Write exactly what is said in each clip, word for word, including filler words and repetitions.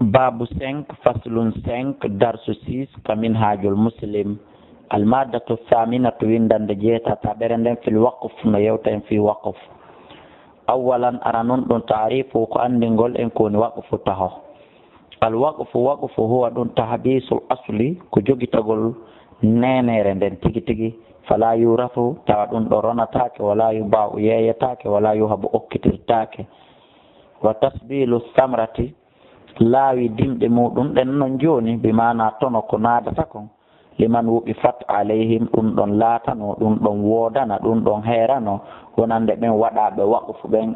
Baabu cinq, faslun cinq, darsu six, ka Minhajul Muslim. Almaddatu thaminatu, winndannde jeetataɓere nden, fil waqf, no yewta en fii waqf. Awwalan, aranun ɗum, taarifu, ko anndingol en ko woni waqfu taho. Al waqfu, waqfu huwa ɗum tahbisul asli, ko jogitagol neenere nden tigi tigi. Fala yurasu, tawa ɗum ɗo ronataake, wala yuba'u, yeeyetaake, wala yuhabu, okkitirtaake. Wa tasbilu samrati, laawi dimɗe muɗum ɗen non jooni, bi maana tono ko naadata kon, liman wuqifat alayhim, ɗum ɗon laatano, ɗum ɗon woodana, ɗum ɗon heerano, wonande ɓen waɗaaɓe waqfu ɓen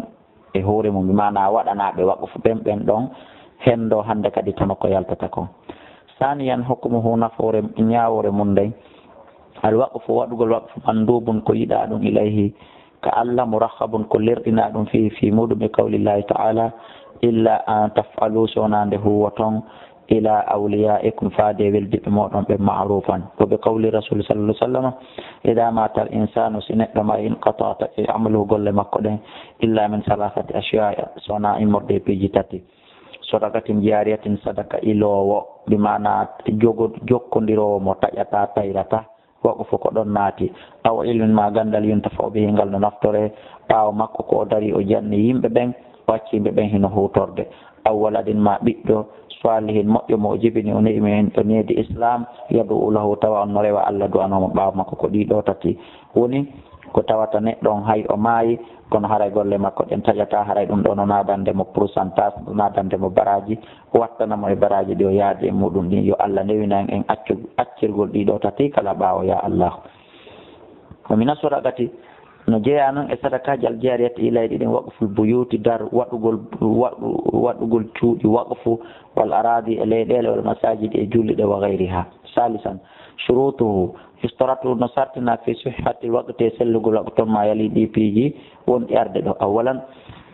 e hoore mum, bi maana waɗanaaɓe waqfu ɓen, ɓen ɗon hendo hande kadi tono ko yaltata kon. Saniyan, hukmuhu, nafoore, ñaawoore mum nden. Al waqfu, waɗugol waqfu, mandubun, ko yiɗaa ɗum, ilayhi, ka Allah, murahabun, ko lerɗinaa ɗum, fii, fii muɗum, e qawlillahi ta'ala, illa an taf'alu, so wonaa nde huuwoton, ila awliyaikum, faade e weldiɓe mooɗon ɓen, ma'rufan. Wa bi qawli rasul sallallahu alaihi wasallam, ida mata al insanu, si neɗɗo maayi, inqata'at amaluhu, golle makko ɗen, illa min salasati ashya'a, so wonaa immorde e piiji tati. Sadaqatin jariyatin, sadaka iloowo, bi maana jogo-, jokkondiroowo mo taƴataa, tayrataa. Waqfu ko ɗon naati. Aw ilmin, ma ganndal, yuntafa'u bihi, ngal no naftore ɓaawo makko, ko o dari o janni yimɓe ɓen, o acci yimɓe ɓen hino huutorde. Aw waladin, ma ɓiɗɗo, salihin, moƴƴo, mo o jibini, o ne'imi, o needi Islam, yad'u lahu, tawa on no rewa Allah du'anoo mo ɓaawo makko. Ko ɗii ɗoo tati woni ko tawata neɗɗo on hay o maayi, kono haray golle makko ɗen taƴataa, haray ɗum ɗoo no naadande mo pourcentage, no naadande mo baraaji, wattana mo e baraaji ɗi o yaadi e muɗum ɗin. Yo Allah newina en, en accu-, accirgol ɗii ɗoo tati kala ɓaawo, ya Allah. Wa mina sadaqati, no jeyaa non e sadakaaji aljariyati ilayhi ɗin, waqful buyuti, dar, waɗugol, waɗu-, waɗugol cuuɗi waqfu, wal aradi, e leyɗeele, wal masajidi, e julliɗe, wa gayriha. Salisan, shurutuhu, istoratu, no sartina, fi sihhati waqti, e sellugol waqtu, ma yali, ɗi piiji wonɗi arde ɗo. Awalan,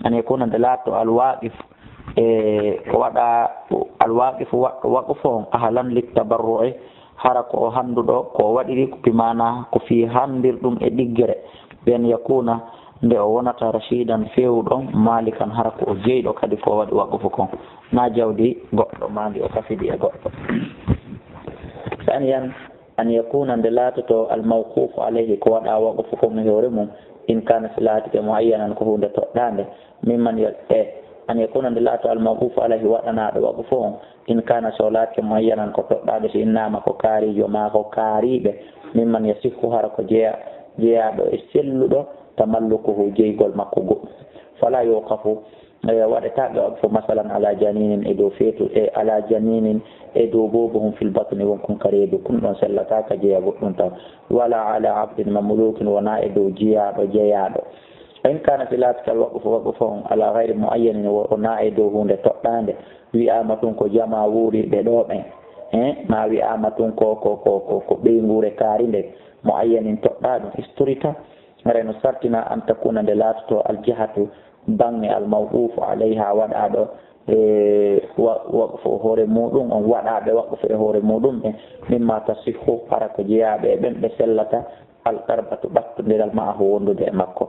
an yakuna, nde laatto, al waqif, e waɗa, al waqifu, waɗɗo waqfu on, ahlan lit tabarru'i, hara ko o handuɗo, ko o waɗiri, ko bi maana ko fii handirɗum e ɗiggere, bi an yakuna, nde o wonata, rashidan, feewuɗo, malikan, hara ko o jeyɗo kadi ko o waɗi waqfu kon, na jawdi goɗɗo, ma ndi o kafidi e goɗɗo. Saniyan, an yakuna, nde laatoto, al mawqufu alayhi, ko waɗa waqfu kon e hoore mum, in kana, si laatike, muayyanan, ko huunde toɗɗaande, mimman ya-, e, an yakuna, nde laato, al mawqufu alayhi, waɗanaaɗo waqfu on, in kana, so laatike, muayyanan, ko toɗɗaaɗo, si innama ko kaarijo ma ko kaariɓe, mimman yasihhu, hara ko jeya-, jeyaaɗo e selluɗo, tamallukuhu, jeygol makko goɗɗum. Fala yuqafu, e, waɗetaake waqfu, masalan, ala janinin, e dow feetu, e, ala janinin, e dow boobo hum fil batni, won kon ka reedu, kun ɗon sellataaka, jeya goɗɗum taw. Wala ala abdin mamlukin, wona e dow jiyaaɗo, jeyaaɗo. In kana, si laati, kal waqfu, waqfu on, ala gayri muayyanin, wo-, wona e dow huunde toɗɗaande, wi'aama tun ko jamaa wuurirɓe ɗo ɓen, eh, ma wi'aama tun ko, ko, ko, ko, ko ɓeynguure kaari nde, muayyanin, toɗɗaa ɗum, isturita, reno sartina, an takuna, nde laatoto, al jihatu, baŋŋe, al mawqufu alayha, waɗaaɗo, e, wa-, waqfu hoore muɗum on, waɗaaɓe waqfu e hoore muɗum ɓe, mimma tasihhu, hara ko jeyaaɓe e ɓen ɓe sellata, al qarbatu, ɓattondiral, ma'ahu, wondude e makko.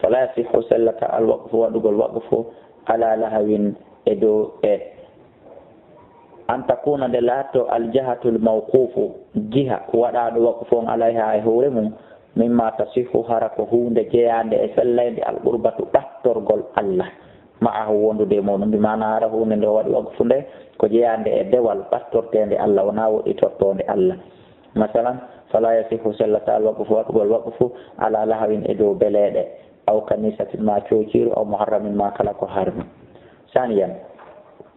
Fala yasihhu, sellata, al waqfu, waɗugol waqfu, ala lahawin, e dow e an takuna, nde laatto, al jihatul mawqufu, jiha waɗaaɗo waqfu on alayha e hoore mum, mimma tasihhu, hara ko huunde jeyaande e sellaynde, al qurbatu, ɓattorgol Allah, ma'ahu, wondude e muɗum, bi maana hara huunde nde o waɗi waqfu nde ko jeyaande e dewal ɓattorteende Allah, wonaa woɗɗitortoonde Allah. Masalan, fala yasihhu, sellata, al waqfu, waɗugol waqfu, ala lahawin, e dow beleeɗe, aw kanisatin, ma coociiru, aw muharramin, ma kala ko harmi. Saniyan,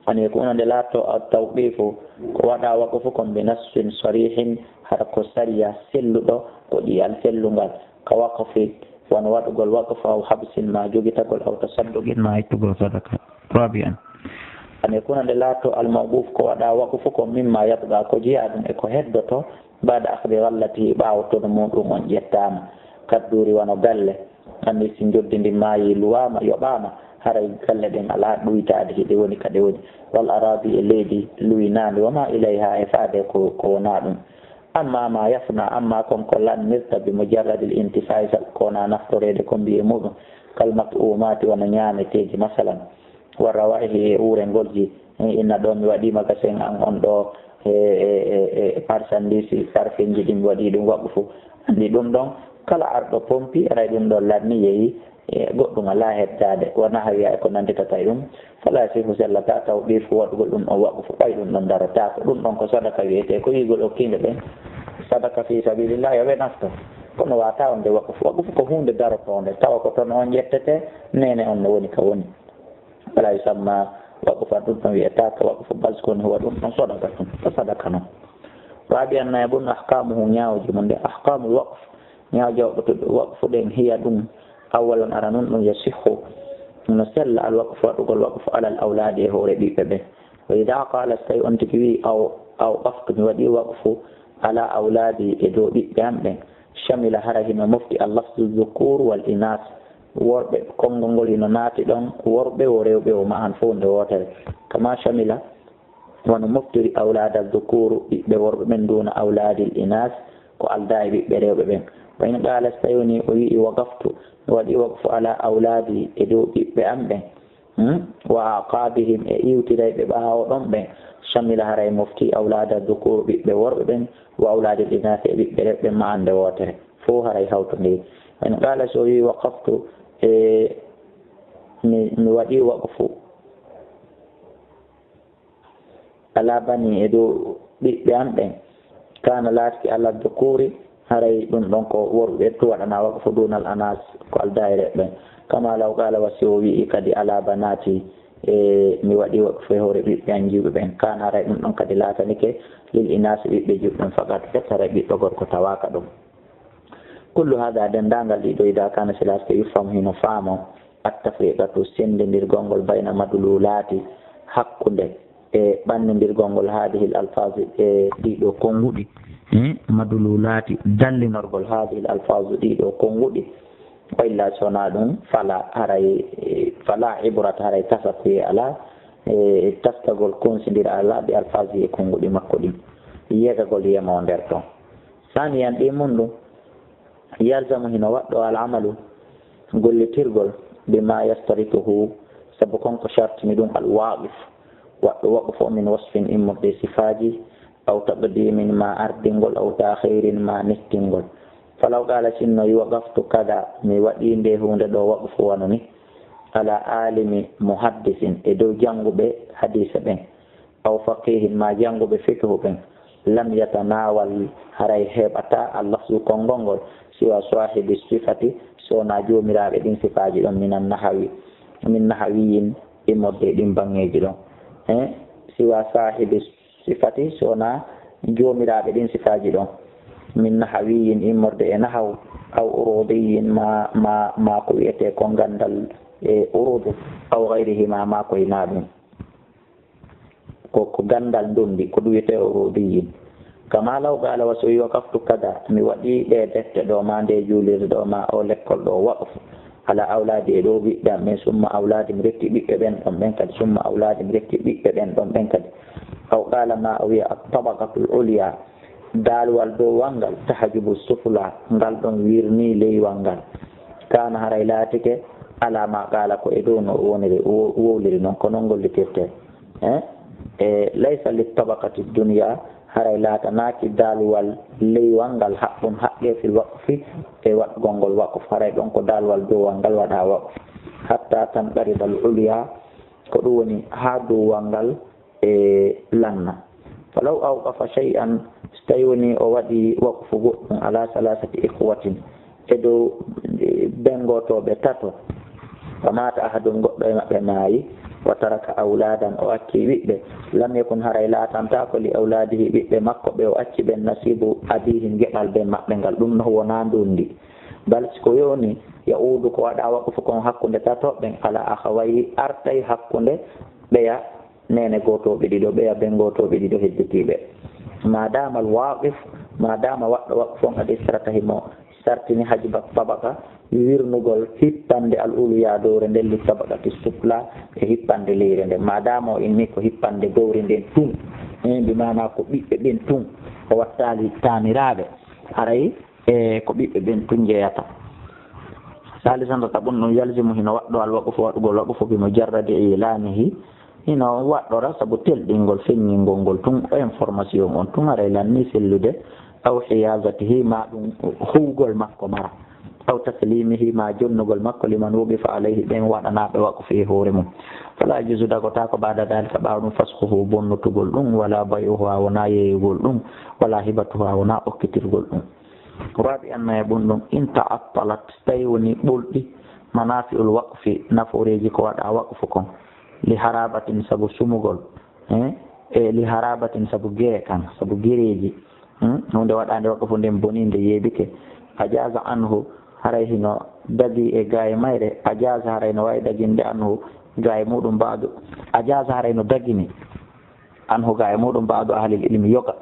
an yakuna, nde laatto, at tawqifu, ko waɗa waqfu kon, bi nassin sarihin, hara ko sariya selluɗo, ko ƴi'al sellungal, ka waqfi, wano waɗugol waqfu, aw habsin, ma jogitagol, aw tasaddugin, ma ittugol sadaka. Rabi'an, an yakuna, nde laatto, al mawquf, ko waɗa waqfu kon, mimma yabqa, ko jeya ɗum e ko heddoto, ba'da akhdi ghallatihi, ɓaawo tono muɗum on ƴettaama, kadduuri, wano galle. Anndi si njoddi ndin maayi, luwaama, yoɓaama, haray galle ɗen alaa ɗuytaade, hiɗe woni ka ɗe woni. Wal aradi, e leydi luwinaandi, wa ma ilayha, e faade ko, ko wonaa ɗum. Amma ma yafna, amma kon ko lannirta, bi mujarradil intifai, sabu ko wonaa naftoreede ko mbiye muɗum, kal mat'umati, wano ñaameteeji, masalan. Wa rawaa'ihi, e uurengolji. Inna ɗo mi waɗii magasin an on ɗo, e, e, e, e marchandise, sarfinji ɗin mi waɗii ɗum waqfu. Anndi ɗum ɗon, kala arɗo pompi, aray ɗum ɗon lanni yehi, e, goɗɗum alaa heddaade. Wa nahwiha, e ko nannditata e ɗum. Fala yasihu, sellataa tawqifu waɗugol ɗum ɗon waqfu, ɓay ɗum ɗon darotaako. Ɗum ɗon ko sadaka wiyetee, ko yiigol okkiinde ɓen sadaka fi sabilillah, yo ɓe nafto. Kono waawataa wonde waqfu. Waqfu ko huunde darotoonde, tawa ko toon on ƴettete, neene on no woni ka woni. Wala yusamma waqfan, ɗum ɗon wiyetaake waqfu, bal ko woni huwa ɗum ɗon sadaqatun, ko sadaka non. Rabi'an, nayaɓun, ahkamuhu, ñaawooji mum, nde ahkamul waqf, ñaawooji waqfu, waqfu ɗen, hiya ɗum, awwalan, aranun ɗum, yasihhu, no sella al waqfu, waɗugol waqfu, alal awlaadi, e hoore ɓiɓɓe ɓen. Wa ida qala, so tawi on tigi wi, aw, aw qaftu, mi waɗi waqfu, ala awlaadi, e dow ɓiɓɓe am ɓen, shamila, hara hino mofti al lafzu dhukur wal inas, worɓe, konngol ngol hino naati ɗon, worɓe wo rewɓe wo, ma'an, fof nde wootere. Kama shamila, wano moftiri awlaada dhukuru, ɓiɓɓe worɓe ɓen, duna awlaadil inas, ko aldaa e ɓiɓɓe rewɓe ɓen. Wa in qala, so tawi woni o wi'i, waqaftu, mi waɗi waqfu ala awlaadi, e dow ɓiɓɓe am ɓen, hmm? Wa aqabihim, e iwtirayɓe ɓaawo ɗon ɓen, shamila, haray mofti awlaada dhukuru, ɓiɓɓe worɓe ɓen, wa awlaadil inas, e ɓiɓɓe rewɓe, ma'an, nde wootere. Fof haray hawtondiri. Wa in qala, so o wi'i, waqaftu, e mi, mi waɗi waqfu ala bani, e dow ɓiɓɓe am ɓen, kana, laatike, ala dhukuri, haray ɗum ɗon ko worɓe ɓen tun waɗanaa waqfu, dunal anas, ko aldaa e rewɓe ɓen. Kama law qala, wa si o wi'i kadi, ala banati, e mi waɗi waqfu e hoore ɓiɓɓe am jiwɓe ɓen, kana, haray ɗum ɗon kadi laatanike lil inasi, ɓiɓɓe jiwɓe ɓen, faqat, fet, haray ɓiɗɗo gorko tawaaka ɗum. Kullu hada, denndaangal ɗii ɗoo, ida kana, si laatike, yufhamu, hino faamoo, at-tafriqatu, senndindirgol ngol, bayna madlulati, hakkunde, e ɓannindirgol ngol, hadihil alfazi, e ɗii ɗoo konnguɗi. Hmm? Madlulati, dallinorgol, hadihil alfazi, ɗii ɗoo konnguɗi. Wa illa, so wonaa ɗum, fala, haray, fala ibrata, haray taskuyee alaa, e taskagol, konsindiral alaa, bi alfazi, e konnguɗi makko ɗin. Yegagol yemoo nder ton. Saniyan, ɗi mun ɗum, yalzamu, hino waɗɗoo, al amalu, gollitirgol, bima yastarituhu, sabu kon ko shartini ɗum, al waqif, waɗɗo waqfu, min wasfin, immorde e sifaaji, aw taqdimin, ma ardingol, aw taakhirin, ma nettingol. Falaw qala, sinno wi, waqaftu kada, mi waɗii nde huunde ɗoo waqfu wano ni, ala alimi muhaddisin, e dow jannguɓe hadiisa ɓen, aw faqihin, ma jannguɓe fiqhu ɓen, lam yatanawal, haray heɓataa, al lafzu, konngol ngol, siwa sahibi sifati, so wonaa joomiraaɓe ɗin sifaaji ɗon, minan nahawi, min nahawiyin, immorde e ɗin baŋŋeeji ɗon. Eh, siwa sahibi sifati, so wonaa joomiraaɓe ɗin sifaaji ɗon, min nahawiyin, immorde e nahaw, aw urudiyin, ma, ma, ma ko wiyetee ko ganndal e urudu, aw gayrihima, ma ko hinaa ɗum. Ko, ko ganndal ndondi, ko ɗum wiyetee urudiyin. Kama law qala, wa so wi, waqaftu kada, mi waɗii ɗee defte ɗoo, ma ndee juulirde ɗoo, ma oo lekkol ɗoo, waqfu, ala awlaadi, e dow ɓiɓɓe am ɓen, summa awlaadi, mi rokki ɓiɓɓe ɓen ɗon ɓen kadi, summa awlaadi, mi rokki ɓiɓɓe ɓen ɗon ɓen kadi. Aw qala, ma o wiya, at-tabaqatul ulya, daaluwal dowal ngal, tahjubu sufla, ngal ɗon wirnii leywal ngal. Kana, haray laatike, ala ma qala, ko e dow no o woniri, wo-, wowliri non, ko non gollitirtee. Eh? E laysa lit tabaqati dunya, haray laatanaaki daaluwal leywal ngal, haqqun, haqqe, fil waqfi, e waɗugol ngol waqf, haray ɗon ko daaluwal dowal ngal waɗaa waqf, hatta tanqarida al ulya, ko ɗum woni haa dowal ngal e lanna. Falaw awqafa shay'an, so tawi woni o waɗi waqfu goɗɗum, ala salasati ikhwatin, e dow, e, bengotooɓe tato, fa mata ahadun, goɗɗo e maɓɓe maayi, wa taraka awladan, o acci ɓiɓɓe, lam yakun, haray laatantaako, li awladihi, ɓiɓɓe makko ɓe o acci ɓen, nasibu abihim, geɓal ben maɓɓe ngal, ɗum no wonaa ndondi. Bal, si ko yoni, ya'udu, ko waɗaa waqfu kon hakkunde tato ɓen, ala akhawayhi, artay hakkunde ɓeya neene gootooɓe ɗiɗo, ɓeya ben gootooɓe ɗiɗo hedditiiɓe. Ma dama al waqif, ma dama waɗɗo waqfu on, qad istarata, himo sartini, hajba tabaqa, wirnugol hippande al uluya, dowre nden, li tabaqati sufla, e hippande leyre nden. Ma dama o inni ko hippande dowre nden tun, eh, bi maana ko ɓiɓɓe ɓen tun, o wattaali taamiraaɓe, haray, e ko ɓiɓɓe ɓen tun jeyata. Saalisan, tataɓun, ɗum yalzimu, hino waɗɗo al waqfu, waɗugol waqfu, bi mujarradi ilanihi, hino waɗɗora sabu telɗingol, feññingol ngol tun, o information on tun, haray lanni sellude, aw hiyazatihi, ma ɗum huwgol makko mara, aw taslimihi, ma jonnugol makko, liman wuqifa alayhi, ɓen waɗanaaɓe waqfu e hoore mum. Fala yajuzu, dagotaako, ba'da dhalika, ɓaawo ɗum, fasxuhu, bonnutugol ɗum, wala bay'uhu, a wona yeeyugol ɗum, wala hibatuhu, a wona okkitirgol ɗum. Rabi'an, nayaɓun ɗum, in ta'attalat, so tawi woni ɓolɗi, manafi'ul waqfi, nafooreeji ko waɗa waqfu kon, li harabatin, sabu sumugol, eh, e li harabatin, sabu geekan, sabu gereeji, hmm? Huunde waɗaande waqfu nden bonii, nde yeebike, ajaza anhu, haray hino dagi e gaay mayre, ajaza, haray no waawi daginde, anhu, gaay muɗum, ba'du, ajaza, haray no dagini, anhu, gaay muɗum, ba'du ahlil ilmi, yoga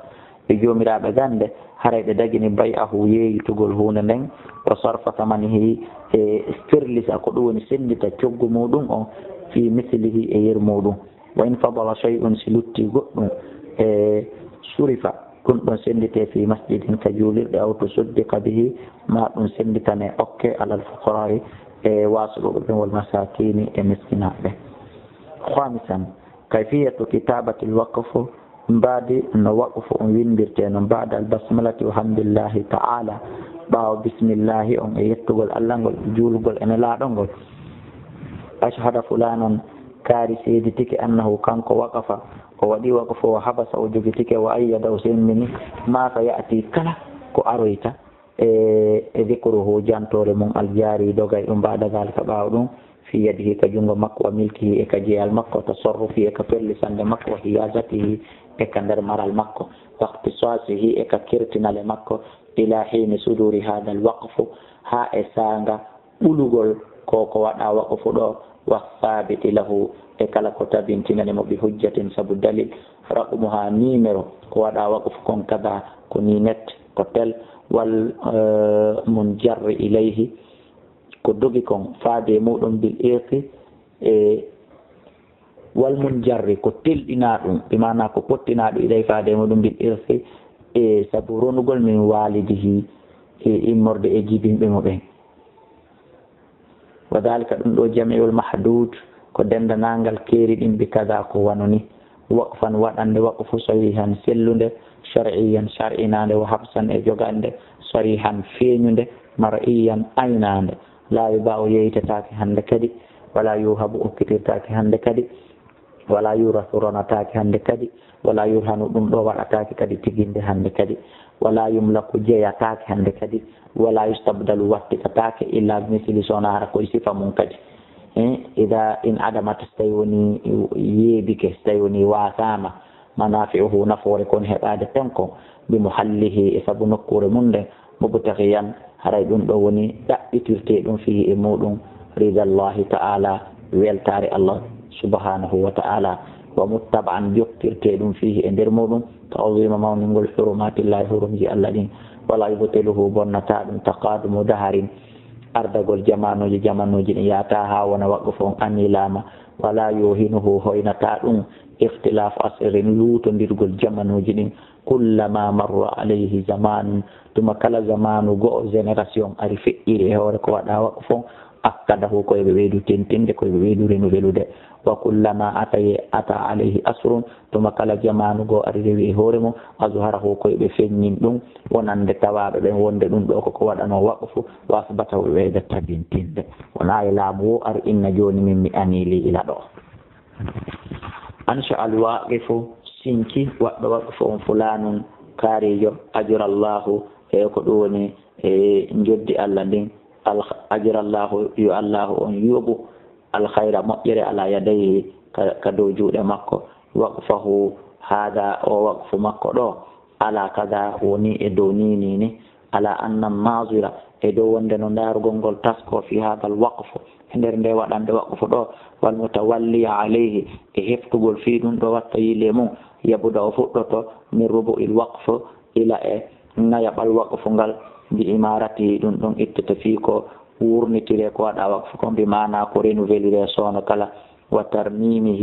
e joomiraaɓe gannde, haray ɓe dagini bay'ahu, yeeyitugol huunde nden, wa sarfa samanihi, e ferlisa, ko ɗum woni senndita coggu muɗum on, fi mislihi, e yer muɗum. Wa in fadala shay'un, si lutti goɗɗum, e surifa, ɗum ɗon senndite fi masjidin, ka juulirɗe, aw tusuddiqa bihi, ma ɗum sennditane okke, alal fuqara'i, e waasuɓe ɓen, wal masakini, e miskinaaɓe. Khamisan, kayfiyatu kitabatil waqfu, mbaadi no waqfu on winndirtee non, ba'da al basmalati wa hamdillahi ta'ala, ɓaawo bismillahi on e yettugol Allah ngol, juulugol e Nelaaɗo ngol. Ashhada fulanan, kaari seeditike, annahu, kanko, waqafa, o waɗi waqfu, wa habasa, o jogitike, wa ayyada, o semmbini, ma sa ya'ti, kala ko aroyta, e, e dhikruhu, jantoore mum, al jaari, dogay ɗum, ba'da dhalika, ɓaawo ɗum, fi yadihi, ka junngo makko, wa milkihi, e ka jeyal makko, tasarrufi, e ka ferlisande makko, wa hiyazatihi, e ka nder maral makko, wa ikhtisasihi, e ka kertinale makko, ila hini suduri hadha al waqfu, haa e saanga ɓulugol ko ko waɗa waqfu ɗo, wa thabiti lahu, e kala ko tabintinani mo, bi hujjatin, sabu dalil, raqmuha, numéro ko waɗa waqfu kon, kada, ko ni net, ko tel, wal, eh, munjarri ilayhi, ko dogi kon faade e muɗum, bil irsi, e wal munjarri, ko telɗinaa ɗum, bi maana ko pottinaa ɗum, ilay, faade e muɗum, bil irsi, e sabu ronugol, min walidihi, e immorde e jibinɓe mo ɓen. Wa dhalika, ɗum ɗo, jami'ul mahdud, ko denndanangal keeri ɗin, bi kada, ko wano ni, waqfan, waɗande waqfu, sahihan, sellunde, shar'iyyan, shar'inaande, wa habsan, e jogande, sarihan, feeñunde, mar'iyyan, aynaande. La yuba'u, yeeytetaake hannde kadi, wala yuhabu, okkitirtaake hannde kadi, wala yurasu, ronataake hannde kadi, wala yurhanu, ɗum ɗo waɗataake kadi tiginde hannde kadi, wala yumlaku, jeyataake hannde kadi, wala yustabdalu, wattitataake, illa misli, so wonaa hara koye sifa mum kadi. Eh, ida in adamat, so tawi woni yeebike, so tawi woni waasaama, manafi'uhu, nafoore kon heɓaade ton kon, bi muhallihi, e sabu nokkuure mum nden, mubtaghiyan, haray ɗum ɗo woni ɗaɓɓitirtee ɗum, fihi, e muɗum, ridallahi ta'ala, weltaare Allah subhanahu wa ta'ala, wa muttaba'an, joktirtee ɗum, fihi, e nder muɗum, ta'zima, mawningol, hurumatillahi, hurumji Allah ɗin, wala yubtiluhu, bonnata ɗum, taqadumu daharin, ardagol jamanuuji, jamanuuji ɗin yaata haa wona waqfu on anilaama, wala yuhinuhu, hoynata ɗum, ikhtilafu asrin, luutondirgol jamanuuji ɗin, kullama marra alayhi zamanun, tuma kala zamanu go'o, génération, ari feƴƴiri e hoore ko waɗa waqfu on, akkadahu, ko eɓe ɓeydu tentinde, ko eɓe ɓeydu renuvelude. Wa kullama ataye, ata alayhi asrun, tuma kala zamanu go'o ari rewi e hoore mum, azharahu, ko eɓe feññin ɗum, wonande tawaaɓe ɓen wonde ɗum ɗo ko ko waɗanoo waqfu, wa asbatahu, ɓe ɓeyda tabintinde. Wona e laamu wo ari inna jooni min mi anii lii ila ɗo. Ansha al waqifu, sinki waɗɗo waqfu on, fulanun, kaarijo, ajrallahu, e ko ɗum woni, e njoddi Allah ndin, al-, ajrallahu, yo Allahu on yoɓu, al khayra, moƴƴere, ala yadayhi, ka, ka dow juuɗe makko, waqfahu hada, o waqfu makko ɗo, ala kada, woni e dow ni, ni, ni, ala anna nazira, e dow wonde no ndaarugol ngol tasko, fi hadal waqfu, e nder nde waɗande waqfu ɗo, wal mutawalliya alayhi, e heftugol fii ɗum ɗo watta yile mum, yabuda, o fuɗɗoto, min rubu'il waqfu, ila e nayaɓal waqfu ngal, bi imaratihi, ɗum ɗon ittete fii ko wurnitire ko waɗa waqfu kon, bi maana ko renouvelire soono kala, وترميمه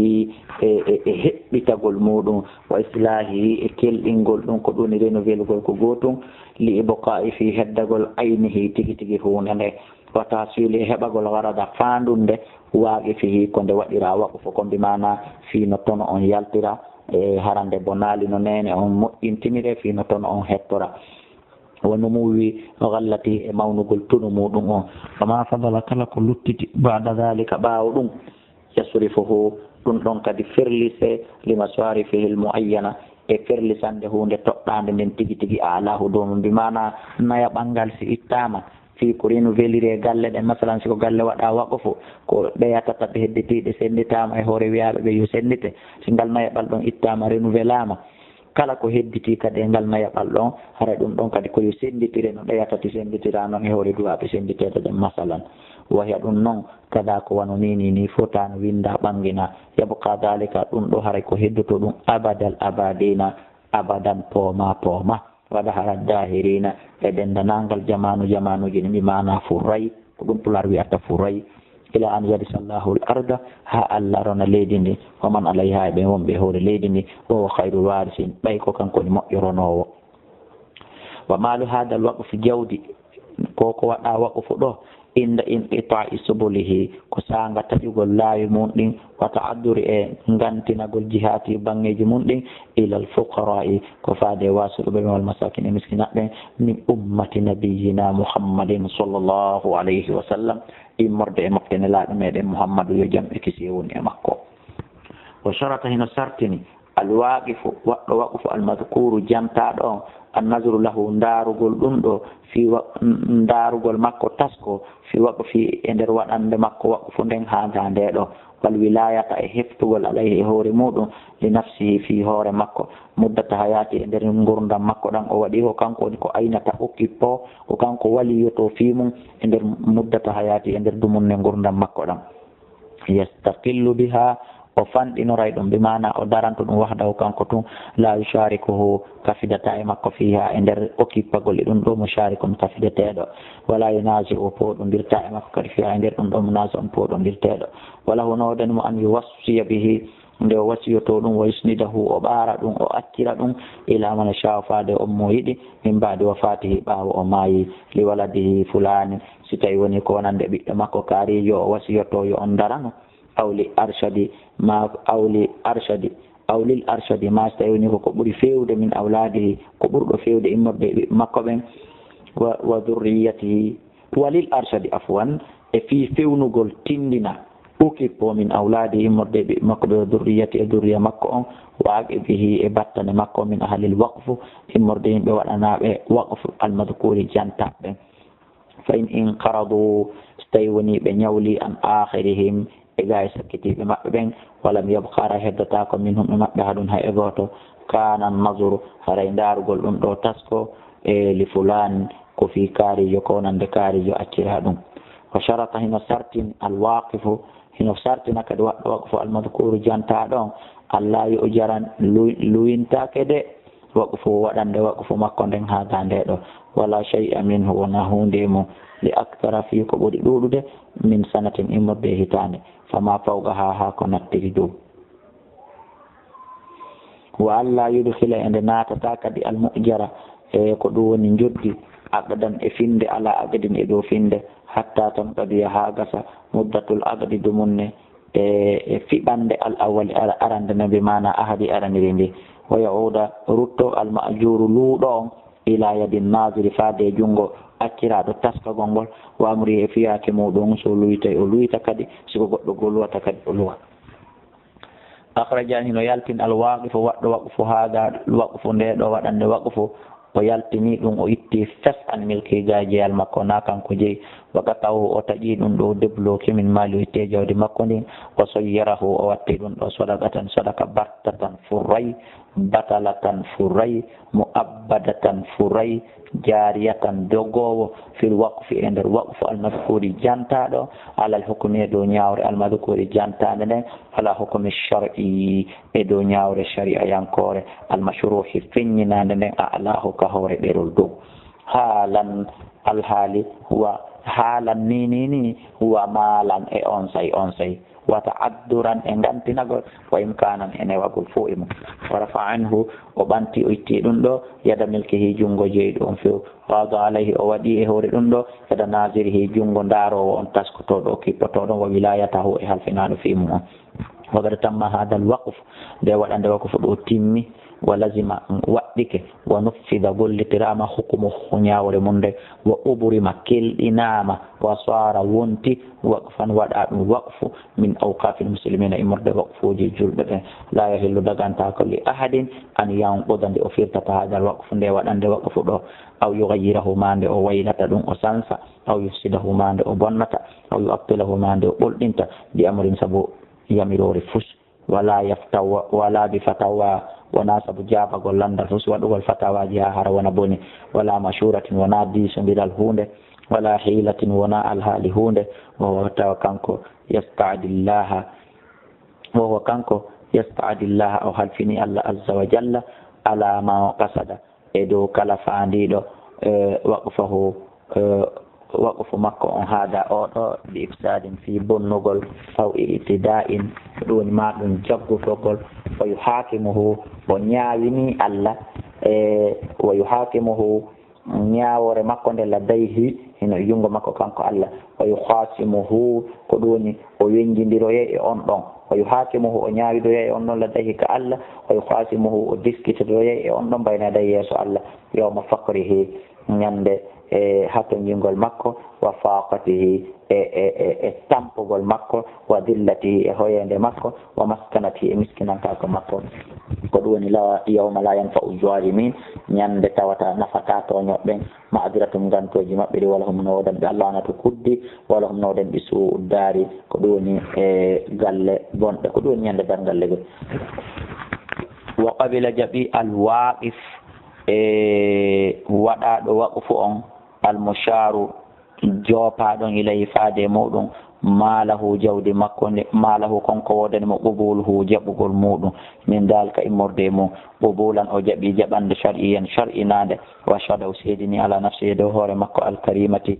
e, e, e heɓɓitagol muɗum, وإصلاحه e kelɗingol ɗum, ko ɗum woni renouvelgol ko gootum, لإبقائه في heddagol عينه tigi tigi huunde nde, وتحصيل e heɓagol غرض faandu nde, واقفه ko nde waɗira waqfu ko, bi maana fii no tono on yaltira, e harande bonaali no neene on moƴƴintinire fii no tono on hettora. ونمو غلته e mawnugol tunu muɗum on. وما فضل kala ko luttiti بعد ذلك ɓaawo ɗum, يصرفه ɗum ɗon kadi ferlise لمصارفه المعينة e ferlisande huunde toɗɗaande nden tigi tigi أعلاه dow mum. Bi maana nayaɓal ngal si ittaama fii ko renouvelire galle ɗen, masalan si ko galle waɗa waqfu, ko ɓeya tataɓe hedditiiɗe sennditaama e hoore wiyaaɓe ɓe yo senndite, si ngal nayaɓal ɗon ittaama renouvelama, kala ko hedditii kadi e ngal nayaɓal ɗon, haray ɗum ɗon kadi ko yo sennditire no ɓeya tati sennditira non e hoore duwaaɓe sennditeeɗo ɗen, masalan. Wahya ɗum non, kada ko wano nii nii nii fota no winnda ɓanngina, يبقى ذلك ɗum ɗo haray ko heddoto ɗum أبد الآبدين, abadan pooma pooma. ودهر الداهرين e denndanangal jamaanu jamaanuuji ɗin, bi maana furay, ko ɗum Pulaar wi'ata furay. إلى أن يرث الله الأرض haa Alla rona leydi ndi, ومن عليها e ɓen wonɓe e hoore leydi ndi, وهو خير الوارثين ɓay ko kanko woni moƴƴo ronoowo. ومال هذا الوقف jawdi ko ko waɗa waqfu ɗo, عند انقطاع سبله ko saanga taƴugol laawi mum ɗin, وتعذر e ngantinagol جهاته banngeeji mum ɗin, إلى الفقراء ko faade e waasuɓe ɓen, والمساكين e miskinaaɓe ɓen, من أمة نبينا محمد صلى الله عليه وسلم immorde e mofte Nelaaɗo meɗen Muhammadu yo jam e kisiyee won e makko. وشرط hino sartini الواقف waɗɗo waqfu المذكور jantaaɗo on, النظر له ndaarugol ɗum ɗo, في wa- ndaarugol makko taskoo, في وقفه e nder waɗande makko waqfu nden هذا nde ɗo, والولاية e heftugol عليه e hoore muɗum, لنفسه fii hoore makko, مدة حياته e nder ngurndan makko ɗan o waɗi ko kanko woni ko aynata occupoo, ko kanko waliyotoo fii mum e nder مدة حياته e nder dumunne ngurndan makko ɗan. يستقل بها o fanɗinoray ɗum, bi maana o daranto ɗum وحده kanko tun, لا يشاركه kafidataa e makko فيها e nder occupagol e ɗum ɗo مشارك kafideteeɗo, ولا ينازع o pooɗondirtaa e makko kadi فيها e nder ɗum ɗo منازع pooɗondirteeɗo. وله no woodani mo أن يوصي به nde o wasiyotoo ɗum, ويسنده o ɓaara ɗum o accira ɗum, إلى من يشاء faade on mo yiɗi, من بعد وفاته ɓaawo o maayi, لولده فلان si tawi woni ko wonande ɓiɗɗo makko kaariijo o wasiyotoo yo on darano, أو لأرشد ما أو لأرشد أو للأرشد maa si tawi woni ko ko ɓuri feewde من أولاده ko ɓurɗo feewde immorde e ɓiɓɓe makko ɓen, و وذريته وللأرشد عفوا e fii fewnugol tinndina, occupoo من أولاده immorde e ɓiɓɓe makko ɓe, وذريته e durriya makko on, وعقبه e battane makko, من أهل الوقف immorde yimɓe waɗanaaɓe waqfu المذكور jantaaɓe ɓen. فإن انقرضوا si tawi woni ɓe ñawli عن آخرهم e gaa e sakkitiiɓe maɓɓe ɓen, ولم يبق hara heddotaako منهم e maɓɓe أحد hay e gooto, كان النظر haray ndaarugol ɗum ɗo taskoo e لفلان ko fii kaariijo ko wonande kaariijo acciraa ɗum. وشرط hino sartini الواقف hino sartina kadi waɗɗo waqfu المذكور jantaaɗo on, ألا يؤجر lu- luwintaake de waqfu waɗande waqfu makko nden هذا nde ɗo, ولا شيء منه wonaa huunde e mum, لأكثر fii ko ɓuri ɗuuɗude, من سنة immorde e hitaande, فما فوقها haa ko nattiri dow. وألا يدخل e nde naatataa kadi المؤجر e ko ɗum woni njoddi, عقدا e finnde على عقد e dow finnde, حتى تنقضي haa gasa, مدة العقد dumunne e, e fiɓannde الأول ara- arande nden, bi maana ahadi araniri ndi, ويعود ruttoo المأجور luuɗo on إلى يد الناظر faade e junngo acciraaɗo taskagol ngol, وأمره e fiyaake muɗum, so luwitay o luwita kadi, si ko goɗɗo goo luwata kadi o luwa. أخرج hino yaltini الواقف waɗɗo waqfu هذا waqfu nde ɗo waɗande waqfu, o yaltini ɗum o itti fes عن ملكه gaa e jeyal makko, naa kanko jeyi, وقطعه o taƴi ɗum ɗo, débloqué من ماله itti e jawdi makko ndin, وصيره o watti ɗum ɗo صدقة sadaka, بتة furay, بتلة furay, مؤبدة furay, جارية dogoowo, في الوقف e nder waqfu المذكور jantaaɗo, على الحكم e dow ñaawre المذكور jantaande nden, على الحكم الشرعي e dow ñaawre shari'ayankoore, المشروع feññinaande nden, أعلاه ka hoore ɗerol dow. Haalan, alhaali, wa haalan ni, ni, ni, wa maalan e onsay, onsay. Wa ta'adduran e ngantinagol, wa imkaanan e newagol fow e mum. Wa rafa'a anhu, o ɓanti, o itti ɗum ɗo, yada milkihi, junngo jeyɗo on few. Wa wada alayhi, o waɗi e hoore ɗum ɗo, yada naazirihi, junngo ndaaroowo on, taskotooɗo, o kiɓɓotooɗo, wa wilayatahu, e halfinaaɗo fii mum on. Wa qad tamma haadal waqf, nde waɗande waqfu ɗo timmi, wa lazima, waɗɗike, wa nuffida, gollitiraama, hukumuhu, ñaawore mum nde, wa ubrima, kelɗinaama, wa saara, wonti, waqfan, waɗa ɗum waqfu, min awqafil muslimina, immorde waqfuuji julɓe ɓen. La yahillu, dagantaako, li ahadin, an yanquda, nde o firtata, haadal waqfu, nde waɗande waqfu ɗo, aw yugayyirahu, maa nde o waylata ɗum, o sansa, aw yufsidahu, maa nde o bonnata, aw yu'attilahu, maa nde o ɓolɗinta, bi amrin, sabu yamiroore fus. Wala yaftawa, wala bi fatawa, wonaa sabu jaabagol lanndal fus, waɗugol fatawaaji haa hara wona boni, wala mashuratin, wonaa diisondiral huunde, wala hiilatin, wonaa alhaali huunde, wa huwa, tawa kanko, yasta'dillaha, wa huwa, kanko, yasta'dillaha, o halfini Allah azza wa jalla, ala ma qasada, e dow kala faandiiɗo, eh, waqfahu, eh, waqfu makko on, haada, oo ɗo, bi ifsaadin, fii bonnugol, aw i'tida'in, ɗum woni maa ɗum jaggutogol, wa yuhakimuhu, o ñaawini Allah, e wa yuhakimuhu, ñaawoore makko nde, ladayhi, hino e junngo makko kanko Allah, wa yukhasimuhu, ko ɗum woni o wennjindiroyay e on ɗon, wa yuhakimuhu, o ñaawidoyay e on ɗon, ladayhi, ka Allah, wa yukhasimuhu, o diskitoyay e on ɗon, bayna yadayhi, yeeso Allah, yawma faqrihi, ñande, e hatonjingol makko, wa faqatihi, e, e, e, e tampugol makko, wa dillatihi, e hoyeende makko, wa maskanatihi, e miskinankaaku makko. Ko ɗum woni la, yawma la yanfa'u zalimin, ñande tawata nafataa tooñooɓe ɓen, ma'diratum, ngantooji maɓɓe ɗi, wala hum, no woodani ɓe, allanatu, kuddi, wala hum, no woodani ɓe, su'u daari, ko ɗum woni e galle bonɗe, ko ɗum woni ñande darngal legol. Wa qabila, jaɓi, al waqif, e waɗaaɗo waqfu on, al musharu, joopaaɗon, ilayhi, faade e muɗum, maalahu, jawdi makko ndi, maalahu, kon ko woodani mo, qubuluhu, jaɓugol muɗum, min dalika, immorde e mum, qubulan, o jaɓi jaɓande, shar'iyyan, shar'inaande, wa shahida, o seedini, ala nafsihi, dow hoore makko, al karimati,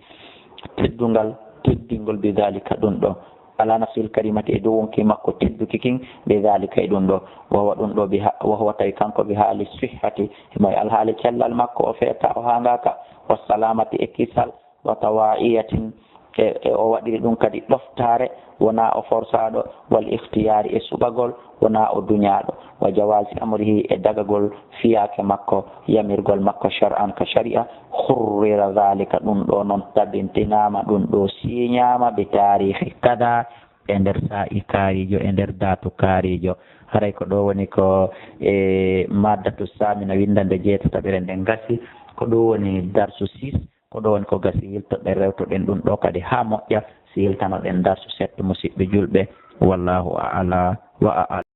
teddungal, teddingol, bi dalika, ɗum ɗo, ala nafsihil karimati, e dow wonkii makko tedduki kin, bi dalika, e ɗum ɗo, wa huwa, ɗum ɗo, bi ha-, wa huwa, tawi kanko, bi haali sihhati, himo e alhaali cellal makko, o feetaa, o haangaaka, wa salamati, e kisal, wa tawa'iyatin, e, e o waɗiri ɗum kadi ɗoftaare, wonaa o forsaaɗo, wal ikhtiyari, e suɓagol, wonaa o duñaaɗo, wa jawazi amrihi, e dagagol fiyaake makko, yamirgol makko, shar'an, ka shari'a, hurrira zalika, ɗum ɗo non tabintinaama, ɗum ɗo siiñaama, bi taarihi kada, e nder saa'i kaariijo, e nder daatu kaariijo. Haray ko ɗo woni ko e maddatu saamina, winndannde jeetataɓere nden gasi, ko ɗum woni darsu six. Ko ɗo woni ko gasi, yiltoɗen, rewtoɗen ɗum ɗo kadi haa moƴƴa, si yiltanoɗen darsu sept, musiɓɓe julɓe. Wallahu a'la wa a'lam.